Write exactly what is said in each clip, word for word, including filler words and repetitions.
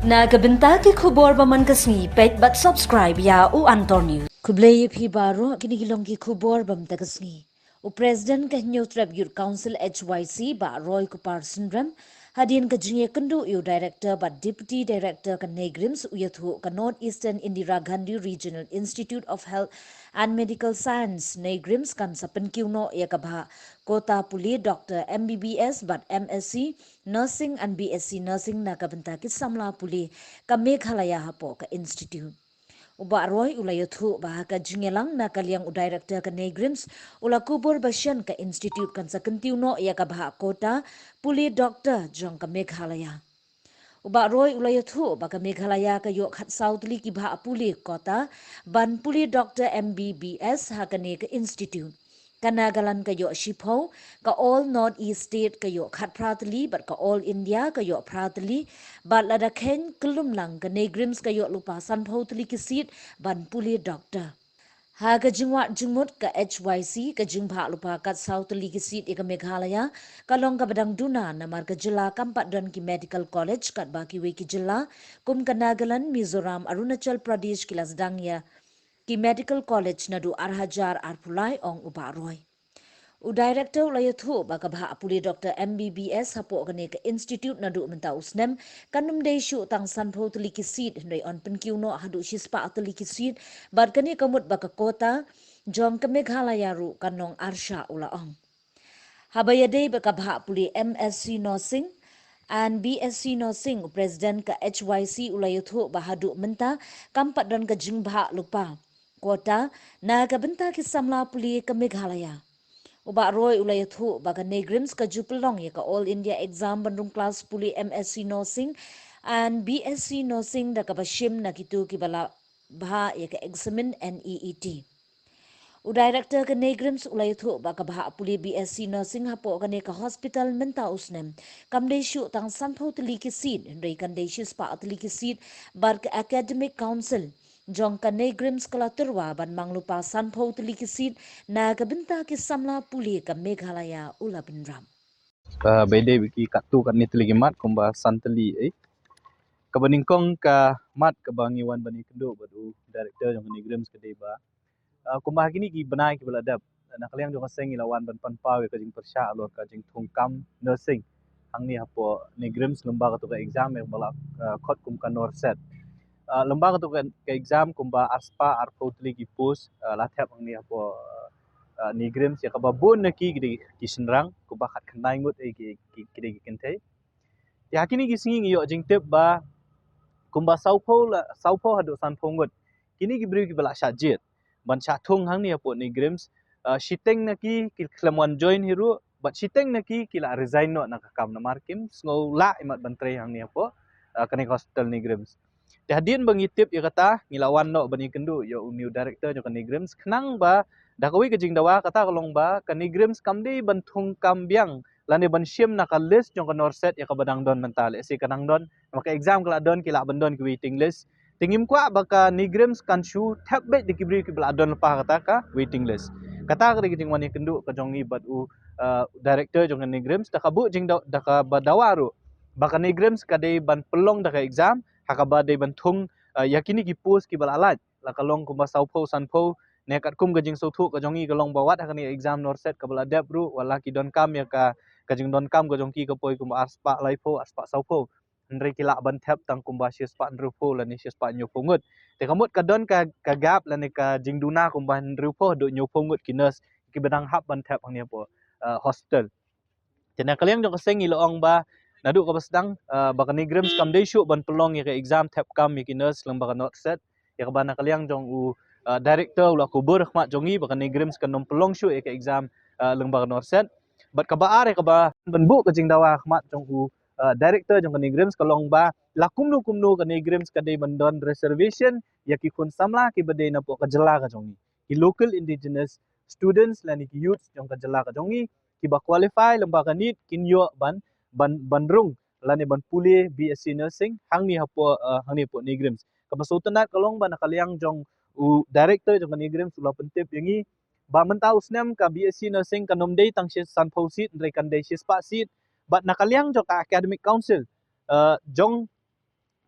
Na ka bynta ki khubor ba man ka sngi, peit bad subscribe ïa u Antor News. Khublei ïa phi baroh, kine ki long ki khubor ba mynta ka sngi. U President ka Hynñiewtrep Youth Council H Y C, Bah Roy Kupar Synrem, hadien ka jingïakynduh ïa u Director bad Deputy Director ka NEIGRIHMS, u ïathuh ka North Eastern Indira Gandhi Regional Institute of Health and Medical Science, NEIGRIHMS, kan sa pynkiew noh ïa ka bhah quota pule doctor M B B S bad M S C Nursing and B S C Nursing na ka bynta ki samla pule ka Meghalaya hapoh ka institute. U Bah Roy u la ïathuh ba ha ka jingïalang na ka liang u Director ka NEIGRIHMS u la kubur ba shen ka institute kan sa kyntiew noh ïa ka bhah quota pule doctor jong ka Meghalaya. U Bah Roy u la ïathuh ba ka Meghalaya ka ïoh khatsaw tylli ki bhah pule quota ban pule doctor M B B S ha kane ka institute. Ka Nagaland ka ïoh shiphew, ka All North East State ka ïoh khatphra tylli, bad ka All India ka ïoh phra tylli, bad lada khein kyllum lang ka NEIGRIHMS ka ïoh lypa sanphew tylli ki seat ban pule doctor. Ha ka jingwad jingmut ka H Y C, ka jingbhah lypa khatsaw tylli ki seat ïa ka Meghalaya ka long kaba dang duna namar ka jylla kam pat don ki medical college katba kiwei ki jylla kum ka Nagaland, Mizoram, Arunachal Pradesh ki la sdang ïa ki medical college naduh ar hajar arphew lai, ong u Bah Roy. U Director u la ïathuh ba ka bhah pule doctor M B B S hapoh kane ka institute naduh mynta u snem kan ym dei shuh tang sanphew tylli ki seat, hynrei yn pynkiew noh haduh shispah tylli ki seat, bad kane ka mut ba ka quota jong ka Meghalaya ruh kan long arshah, u la ong. Haba ïadei bad ka bhah pule M S C Nursing and B S C Nursing, u President ka H Y C u la ïathuh ba haduh mynta kam pat don ka jingbhah lypa quota na ka bynta ki samla pule ka Meghalaya. U Bah Roy u la ïathuh ba ka NEIGRIHMS ka ju pynlong ïa ka All India Exam ban rung klas pule M S C Nursing and B S C Nursing da kaba shim na kito kiba la bhah ïa ka eksamin N E E T. U Director ka NEIGRIHMS u la ïathuh ba ka bhah pule B S C Nursing hapoh kane ka hospital mynta u snem kam dei shuh tang sanphew tylli ki seat, hynrei kan dei shispah tylli ki seat, bad ka Academic Council jong ka NEIGRIHMS ka la tyrwa ban mang lypa sanphew tylli ki seat na ka bynta ki samla pule ka Meghalaya, u la bynrap. Ah, ba ïadei bad ki katto katne tylli ki mat kumba san tylli, eh. Kaba nyngkong ka mat kaba ngi wan ban ïakynduh bad u Director jong ka NEIGRIHMS ka dei ba, ah, kumba ha kine ki bnai kiba la dep, na ka liang jong ka seng ngi la wan ban pynpaw ïa ka jingpyrshah halor ka jingthung kam nursing hangne hapoh NEIGRIHMS lyngba kato ka exam ïa kaba la, ah, khot kum ka NORCET. Ah, lyngba kato ka, ka exam kumba arspah arphew tylli ki post, ah, la thep hangne hapoh, ah, NEIGRIHMS, ïa kaba bun na ki ki dei ki shynrang, kumba khatkhyndai ngut, eh, ki, ki, ki dei ki kynthei. Te ha kine ki sngi ngi ïoh jingtip ba kumba sawphew la, sawphew haduh sanphew ngut kine ki briew kiba la shah jied ban shah thung hangne hapoh NEIGRIHMS, ah, shiteng na ki ki khlem wan join hi ruh, bad shiteng na ki ki la resign noh na ka kam namar kim sngew lah imat ban trei hangne hapoh, ah, kane ka hospital NEIGRIHMS. Te hadien ba ngi tip ïa kata, ngi la wan noh ban ïakynduh ïa une u Director jong ka NEIGRIHMS khnang ba da kawei ka jingdawa, kata ka long ba ka NEIGRIHMS kam dei ban thung kam biang lane ban shim na ka list jong ka NORCET ïa kaba dang don mynta, lehse ka dang don, namar ka exam ka la don, ki lah ban don ki waiting list. Te ngim kwah ba ka NEIGRIHMS kan shu thep beit da ki briew kiba la don lypa ha kata ka waiting list. Kata ka dei ka jingwan ïakynduh ka jong ngi bad u, uh, Director jong ka NEIGRIHMS, da ka buh jingdaw, da kaba dawa ruh ba ka NEIGRIHMS ka dei ban pynlong da ka exam ha kaba dei ban thung, uh, ïa kine ki post kiba la lait, la ka long kumba sawphew sanphew, ne katkum ka jingsngewthuh ka jong ngi ka long ba wat ha kane ka exam NORCET kaba la dep ruh, wat la ki donkam ïa ka, ka jingdonkam ka jong ki ka poi kumba arspah laiphew, arspah sawphew, hynrei ki lah ban thep tang kumba shispah hynriewphew lane shispah hynñiewphew ngut. Te ka mut ka don ka, ka gap lane ka jingduna kumba hynriewphew haduh hynñiewphew ngut ki nurse kiba dang hap ban thep hangne hapoh, uh, hospital. Te na ka liang jong ka seng ngi la ong ba naduh kaba sdang, uh, ba ka NEIGRIHMS kam dei shuh ban pynlong ïa ka exam thep kam ïa ki nurse lyngba ka NORCET, ïa kaba na ka liang jong u, uh, Director u la kubur ha khmat jong ngi ba ka NEIGRIHMS kan ym pynlong shuh ïa ka exam, uh, lyngba ka NORCET. Bad kaba ar ïa kaba ban buh ka jingdawa ha khmat jong u, uh, Director jong ka NEIGRIHMS ka long ba la kumno kumno ka NEIGRIHMS ka dei ban don reservation ïa ki khun samla kiba dei napoh ka jylla ka jong ngi, ki local indigenous students lane ki youths jong ka jylla ka jong ngi, kiba qualify lyngba ka NEET kin ïoh ban, ban, ban rung lane ban pule B S C Nursing hangne hapoh, uh, hangne hapoh NEIGRIHMS. Kaba sngewtynnat ka long ba na ka liang jong u Director jong ka NEIGRIHMS u la pyntip ïa ngi ba mynta u snem ka B S C Nursing kan ym dei tang shi sanphew seat, hynrei kan dei shispah seat. Bad na ka liang jong ka Academic Council, uh, jong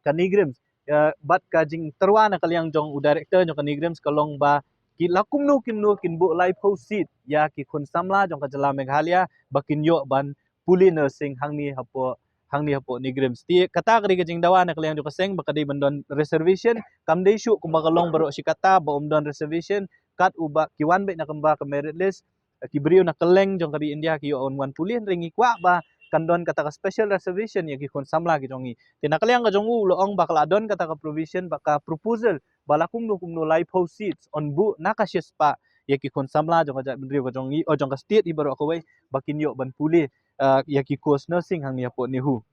ka NEIGRIHMS, eh, bad ka jingtyrwa na ka liang jong u director jong ka NEIGRIHMS ka long ba ki la kumno kumno kin buh laiphew seat ïa ki khun samla jong ka jylla Meghalaya ba kin ïoh ban pule nursing hangne hapoh, hangne hapoh NEIGRIHMS. Te kata ka dei ka jingdawa na ka liang jong ka seng ba ka dei ban don reservation, kam dei shuh kumba ka long baroh shi katta ba ym don reservation, kat uba ki wan beit na kumba ka merit list, ki briew na kylleng jong ka ri India ki ïoh wan pule, hynrei ngi kwah ba kan don kata ka special reservation ïa ki khun samla ki jong ngi. Te na ka liang ka jong u la ong ba ka la don kata ka provision, ba ka proposal ba la kumno kumno laiphew seats yn buh na ka shispah ïa ki khun samla jong ka jaitbynriew ka jong ngi, o jong ka state hi baroh kawei, ba kin ïoh ban pule, eh, ïa ki course nursing hangne hapoh NEHU.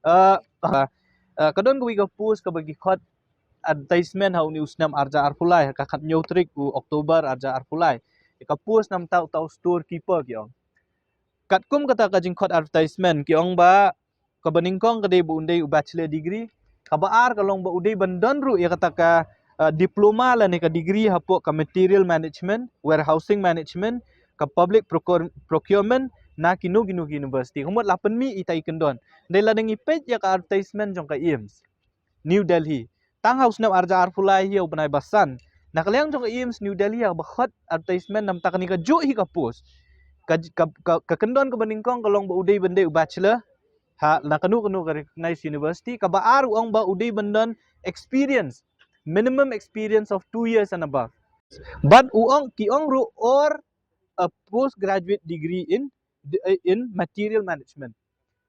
Eh, eh, ka don kawei ka post kaba ki khot advertisement ha une u snem arhajar arphew lai, ha ka khathynñiew tarik u October arhajar arphew lai. Ka post namar uta u storekeeper ki ong. Katkum kata ka jingkhot advertisement ki ong ba kaba nyngkong ka dei ba un dei u bachelor degree, kaba ar ka long ba u dei ban don ruh ïa kata ka, uh, diploma lane ka degree hapoh ka material management, warehousing management, ka public procure-, procurement, na kino kino ki university. Ka mut la pynmih ita i kyndon. Dei lada ngi peit ïa ka advertisement jong ka AIIMS New Delhi, tang ha u snem arhajar arphew lai hi ha u bnai ba san, na ka liang jong ka AIIMS New Delhi ha kaba khot advertisement namar kane ka juh hi ka post. Ka, ka, ka, ka kyndon kaba nyngkong ka long ba u dei ban dei u bachelor ha na kano kano ka recognized university, kaba ar u ong ba u dei ban don experience, minimum experience of two years and above. Bad u ong, ki ong ruh or a postgraduate degree in, in material management.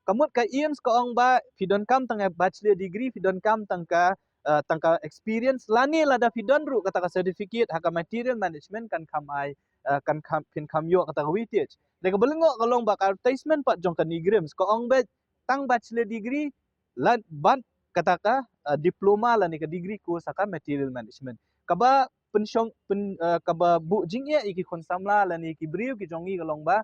Ka mut ka AIIMS ka ong ba phi donkam tang ka bachelor degree, phi donkam tang ka, uh, tang ka experience, lane lada phi don ruh kata ka certificate ha ka material management kan kham ai, uh, kan kham, phin kham ïoh kata ka weightage. Dei kaba lyngngoh ka long ba ka advertisement pat jong ka NEIGRIHMS ka ong ba tang bachelor degree, lane bad kata ka, uh, diploma lane ka degree course ha ka material management. Kaba pynshong, pyn, uh, kaba buh jingeh ïa ki khun samla lane ki briew ki jong ngi ka long ba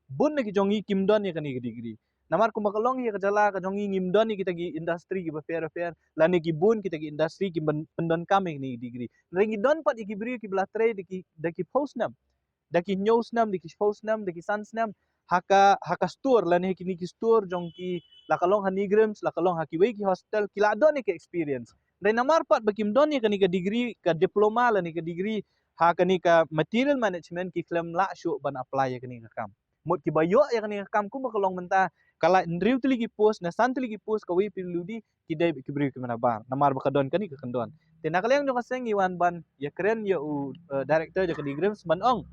bun na ki jong ngi kim don ïa kane ka degree. Namar kumba ka long ïa ka jylla ka jong ngi ngim don ïa kita ki industry kiba pher pher, lane ki bun kita ki industry ki pyn, pyndonkam ïa kane ka degree. Hynrei ngi don pat ïa ki briew kiba la trei da ki, da ki phew snem, da ki hynñiew snem, da ki phew snem, da ki san snem ha ka, ha ka store lane ha kine ki store jong ki, la ka long ha NEIGRIHMS, la ka long ha kiwei ki hospital, ki la don ïa ka experience. Hynrei namar pat ba kim don ïa kane ka degree, ka diploma lane ka degree ha kane ka material management, ki khlem lah shuh ban apply ïa kane ka kam. Mut kiba ïoh ïa kane ka kam kumba ka long mynta, ka la hynriew tylli ki post, na san tylli ki post kawei PWD, ki dei ki briew ki manabar, namar ba ka don kane ka kyndon. Te na ka liang jong ka seng ngi wan ban ïakren ïa u, uh, director jong ka NEIGRIHMS ban ong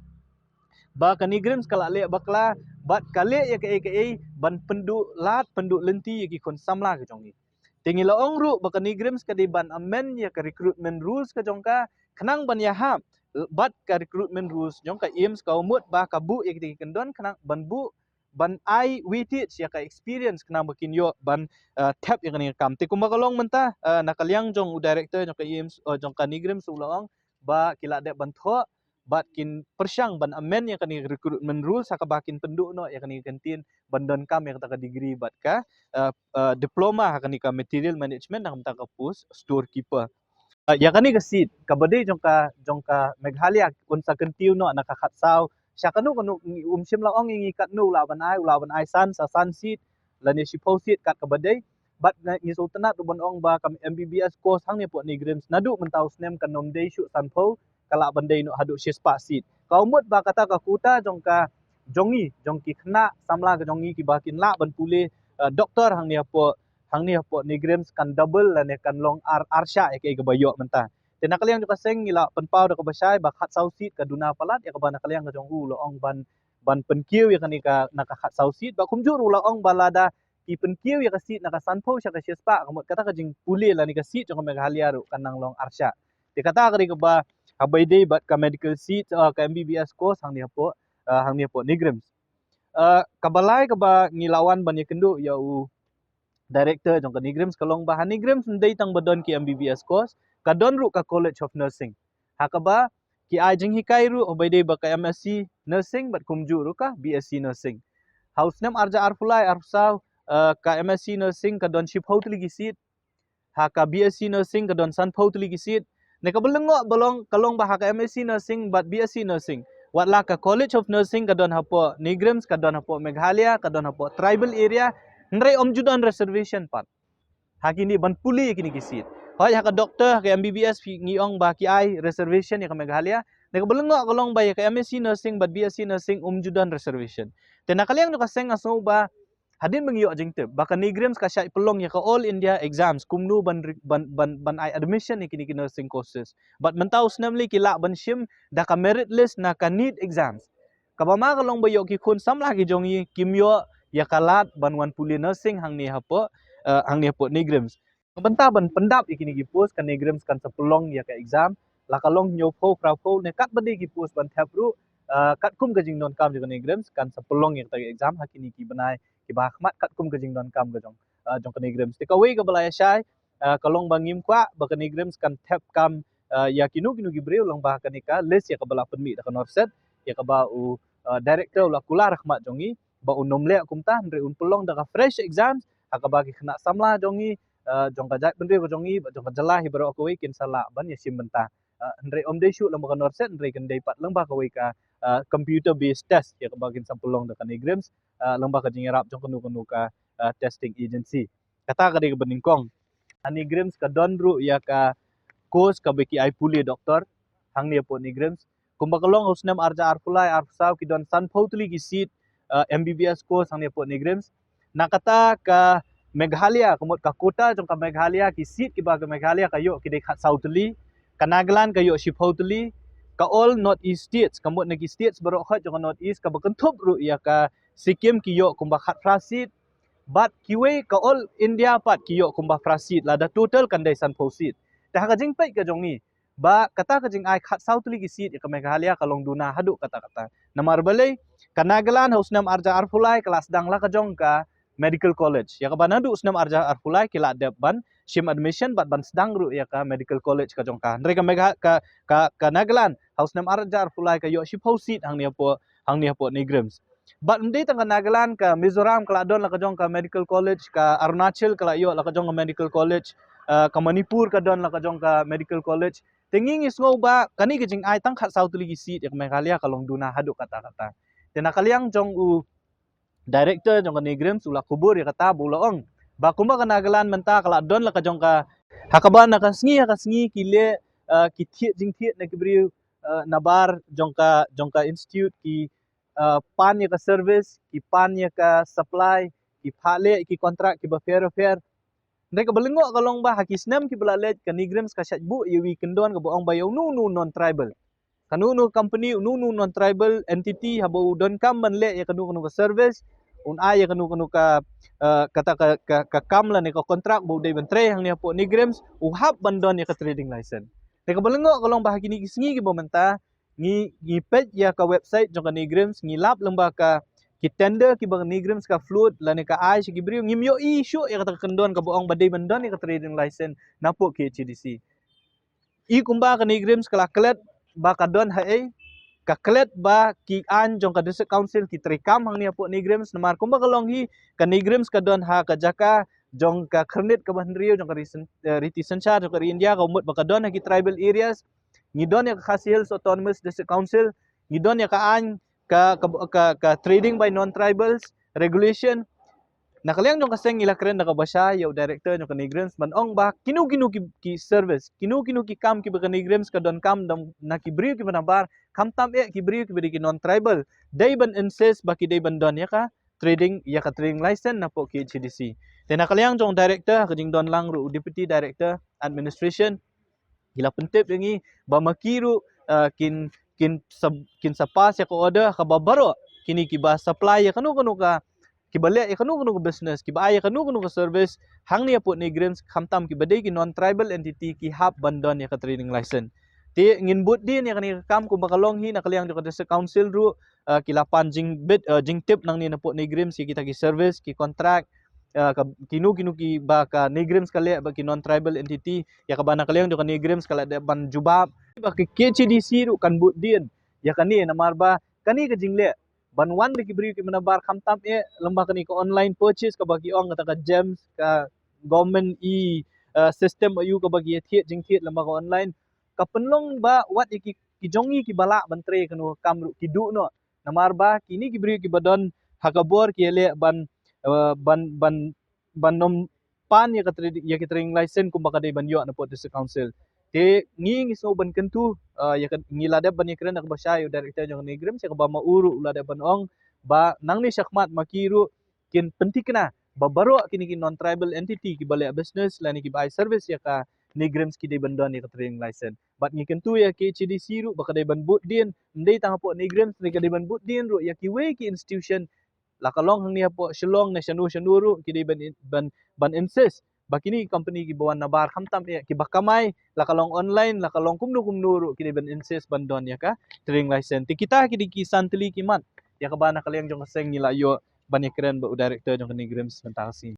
ba ka NEIGRIHMS ka la leh bakla bad ka leh ïa kaei kaei ban pynduh lad pynduh lynti ïa ki khun samla ki jong ngi. Te ngi la ong ruh ba ka NEIGRIHMS ka dei ban amend ïa ka recruitment rules ka jong ka khnang ban ïahap bad ka recruitment rules jong ka AIIMS, ka mut ba ka buh ïa kita ki kyndon khnang ban buh, ban ai weightage ïa ka experience khnang ba kin ïoh ban, uh, thep ïa kane ka kam. Te kumba ka long mynta, uh, na ka liang jong u director jong ka AIIMS, uh, jong ka NEIGRIHMS u la ong ba ki la dep ban thoh bad kin pyrshang ban amend ïa kane ka recruitment rules ha kaba kin pynduh noh ïa kane ka kyntien ban donkam ïa kata ka degree bad ka, uh, uh, diploma ha kane ka material management na ka bynta ka post storekeeper. Uh, ïa kane ka seat kaba dei jong ka, jong ka Meghalaya, un sa kyntiew noh na ka khatsaw sha kano kano, um shym la ong ïa ngi katno u lah ban ai, u lah ban ai san, sa san seat lane shiphew seat kat kaba dei. Bad ngi sngewtynnat ruh ban ong ba ka MBBS course hangne hapoh NEIGRIHMS naduh mynta u snem kan ym dei shuh sanphew, ka lah ban dei noh haduh shispah seat. Ka mut ba kata ka quota jong ka, jong ngi, jong ki khynnah samla ka jong ngi kiba kin lah ban pule, uh, doctor hangne hapoh, hangne hapoh NEIGRIHMS kan double lane kan long ar, arshah ïa kaei kaba ïoh mynta. Te na ka liang jong ka seng ngi la pynpaw da kaba shai ba khatsaw seat ka duna palat, ïa kaba na ka liang ka jong u la ong ban, ban pynkiew ïa kane ka na ka khatsaw seat, ba kumjuh ruh la ong ba lada ki pynkiew ïa ka seat na ka sanphew sha ka shispah, ka mut kata ka jingpule lane ka seat jong ka Meghalaya ruh kan nang long arshah. Te kata ka dei kaba, haba ïadei bad ka medical seat, uh, ka MBBS course hangne hapoh, uh, hangne hapoh NEIGRIHMS. Uh, kaba lai kaba ngi la wan ban ïakynduh ïa u director jong ka NEIGRIHMS ka long ba ha NEIGRIHMS ym dei tang ba don ki MBBS course, ka don ruh ka College of Nursing ha kaba ki ai jinghikai ruh, haba ïadei bad ka MSc Nursing bad kumjuh ruh ka BSc Nursing. Ha u snem arhajar arphew lai arphew saw, uh, ka MSc Nursing ka don shiphew tylli ki seat, ha ka BSc Nursing ka don sanphew tylli ki seat. Ne kaba lyngngoh ba long, ka long ba ha ka MSc Nursing bad BSc Nursing, wat la ka College of Nursing ka don hapoh NEIGRIHMS, ka don hapoh Meghalaya, ka don hapoh tribal area, hynrei ym ju don reservation pat. Ha kine ban pule kine ki seat. Hoi ha ka doctor, ha ka M B B S phi ngi ong ba ki ai reservation ïa ka Meghalaya. Te kaba lyngngoh ka long ba ïa ka M S C nursing bad B S C nursing um ju don reservation. Te na ka liang jong ka seng nga sngew ba hadien ba ngi ïoh jingtip ba ka NEIGRIHMS ka shait pynlong ïa ka All India exams kumno ban ri- ban ban ban ai admission ïa kine ki nursing courses. Bad mynta u snem lei ki lah ban shim da ka merit list na ka NEET exams. Kaba ma ka long ba ïoh ki khun samla ki jong ngi kim ïoh ïa ka lad ban wan pule nursing hangne hapoh, eh, hangne hapoh NEIGRIHMS. Ka bynta ban pyndap ïa kine ki post ka NEIGRIHMS kan sa pynlong ïa ka exam la ka long hynñiewphew, phraphew ne katba dei ki post ban thep ruh, eh, katkum ka jingdonkam jong ka NEIGRIHMS kan sa pynlong ïa kata ka exam ha kine ki bnai kiba ha khmat katkum ka jingdonkam ka jong, eh, jong ka NEIGRIHMS. Te kawei kaba la ïa shai, eh, ka long ba ngim kwah ba ka NEIGRIHMS kan thep kam, eh, ïa kino kino ki briew lyngba kane ka list ïa kaba la pynmih da ka NORCET, ïa kaba u, eh, director u la kular ha khmat jong ngi ba un ym leh kumta, hynrei un pynlong da ka fresh exams ha kaba ki khynnah samla jong ngi, eh, jong ka jaitbynriew ka jong ngi bad jong ka jylla hi baroh kawei kin sa lah ban ïa shim bynta. Eh, hynrei ym dei shuh lyngba ka NORCET, hynrei kan dei pat lyngba kawei ka, eh, computer based test ïa kaba kin sa pynlong da ka NEIGRIHMS, eh, lyngba ka jingïarap jong kano kano ka, eh, testing agency. Kata ka dei kaba nyngkong. Ha NEIGRIHMS ka don ruh ïa ka course kaba ki ai pule doctor hangne hapoh NEIGRIHMS. Kumba ka long ha u snem arhajar arphew lai arphew saw ki don sanphew tylli ki seat, eh, M B B S course hangne hapoh NEIGRIHMS. Na kata ka Meghalaya, ka mut ka quota jong ka Meghalaya, ki seat kiba ka Meghalaya ka ïoh ki dei khatsaw tylli, ka Nagaland ka ïoh shiphew tylli, ka All North East States, ka mut na ki states baroh khoit jong ka North East kaba kynthup ruh ïa ka Sikkim ki ïoh kumba khatphra seat, bad kiwei ka All India pat ki ïoh kumba phra seat, lada total kan dei sanphew seat. Te ha ka jingpeit ka jong ngi ba kata ka jingai khatsaw tylli ki seat ïa ka Meghalaya ka long duna haduh katta katta. Namar balei? Ka Nagaland ha u snem arhajar arphew lai ka la sdang la ka jong ka medical college, ïa kaba naduh u snem arhajar arphew lai ki la dep ban shim admission bad ban sdang ruh ïa ka medical college ka jong ka. Hynrei ka Megha- ka, ka, ka Nagaland ha u snem arhajar arphew lai ka ïoh shiphew seat hangne hapoh, hangne hapoh NEIGRIHMS. Bad ym dei tang ka Nagaland, ka Mizoram ka la don la ka jong ka medical college, ka Arunachal ka la ïoh la ka jong ka medical college, eh, ka Manipur ka don la ka jong ka medical college. Te ngi ngi sngew ba kane ka jingai tang khatsaw tylli ki seat ïa ka Meghalaya ka long duna haduh katta katta. Te na ka liang jong u director jong ka NEIGRIHMS u la kubur ïa kata ba u la ong ba kumba ka Nagaland mynta ka la don la ka jong ka, ha kaba na ka sngi ha ka sngi ki leh, eh, ki thied jingthied na ki briew, eh, nabar jong ka, jong ka institute ki, eh, pan ïa ka service, ki pan ïa ka supply, ki phah leh ki contract kiba pher pher. Hynrei kaba lyngngoh ka long ba ha ki snem kiba la leit ka NEIGRIHMS ka shait buh ïa uwei u kyndon kaba ong ba ïa uno uno non tribal, kano kano company, uno uno non tribal entity haba u donkam ban leh ïa kano kano ka service, un ai ïa kano kano ka, eh, kata ka, ka, ka kam lane ka contract ba u dei ban trei hangne hapoh NEIGRIHMS, u hap ban don ïa ka trading license. Te kaba lyngngoh ka long ba ha kine ki sngi kiba mynta ngi, ngi peit ïa ka website jong ka NEIGRIHMS, ngi lap lyngba ka ki tender kiba ka NEIGRIHMS ka float lane ka ai sha ki briew, ngim ïohi shuh ïa kata ka kyndon kaba ong ba dei ban don ïa ka trading license napoh K H A D C. I kumba ka NEIGRIHMS ka la klet ba ka don haei, ka klet ba ki aiñ jong ka District Council ki treikam hangne hapoh NEIGRIHMS, namar kumba ka long hi ka NEIGRIHMS ka don ha ka jaka jong ka khyrnit kaba hynriew jong ka ri syn-, eh, riti synshar jong ka ri India, ka mut ba ka don ha ki tribal areas. Ngi don ïa ka Khasi Hills Autonomous District Council, ngi don ïa ka aiñ ka, ka, ka, ka trading by non-tribals regulation. Na ka liang jong ka seng ngi la kren da kaba shai ïa u director jong ka NEIGRIHMS ban ong ba kino kino ki, ki service, kino kino ki kam kiba ka NEIGRIHMS ka donkam dam na ki briew kiba nabar, khamtam eh ki briew kiba dei ki non-tribal, dei ban insist ba ki dei ban don ïa ka trading, ïa ka trading license napoh K H A D C. Te na ka liang jong u director ha ka jingdon lang ruh u deputy director administration, ki la pyntip ïa ngi ba ma ki ruh, eh, kin, kin sa, kin sa pass ïa ka order kaba baroh kine kiba supply ïa kano kano ka, kiba leh ïa kano kano ka business, kiba ai ïa kano kano ka service hangne hapoh NEIGRIHMS, khamtam kiba dei ki non-tribal entity, ki hap ban don ïa ka trading license. Te ngin bud dien ïa kane ka kam kumba ka long hi, na ka liang jong ka District Council ruh, eh, ki la pan jingbit, eh, jingtip nangne napoh NEIGRIHMS ïa kita ki service, ki contract, eh, ka, kino kino kiba ka NEIGRIHMS ka leh bad ki non-tribal entity, ïa kaba na ka liang jong ka NEIGRIHMS ka la dep ban jubab. Ba ka K H A D C ruh kan bud dien ïa kane, namar ba kane ka jingleh ban wan da ki briew kiba nabar, khamtam eh lyngba kane ka online purchase kaba ki ong, kata ka GeMS, ka government e, eh, system aïu kaba ki ïa thied jingthied lyngba ka online, ka pynlong ba wat ïa ki, ki jong ngi kiba lah ban trei kano ka kam ruh ki duh noh. Namar ba kine ki briew kiba don ha ka bor ki ïaleh ban, eh, ban, ban, ban ym, pan ïa ka trade, ïa ka trading license kumba ka dei ban ïoh na pdeng District Council. Te ngi ngi sngew ban kyntu, ah, ïa ka, ngi la dep ban ïakren da kaba shai ïa u director jong NEIGRIHMS, ïa kaba ma u ruh u la dep ban ong ba nangne shakhmat ma ki ruh kin pynthikna ba baroh kine ki non tribal entity kiba leh business lane kiba ai service ïa ka NEIGRIHMS ki dei ban don ïa ka trading license. Bad ngi kyntu ïa ka KHADC ruh ba ka dei ban bud dien, ym dei tang hapoh NEIGRIHMS, ka dei ban bud dien ruh ïa kiwei ki institution, la ka long hangne hapoh Shillong ne shano shano ruh, ki dei ban, ban, ban insist ba kine ki company kiba wan nabar khamtam eh kiba kamai, la ka long online, la ka long kumno kumno ruh, ki dei ban insist ban don ïa ka trading license. Te kita ki dei ki san tylli ki mat ïa kaba na ka liang jong ka seng ngi la ïoh ban ïakren bad u director jong ka NEIGRIHMS mynta ka sngi.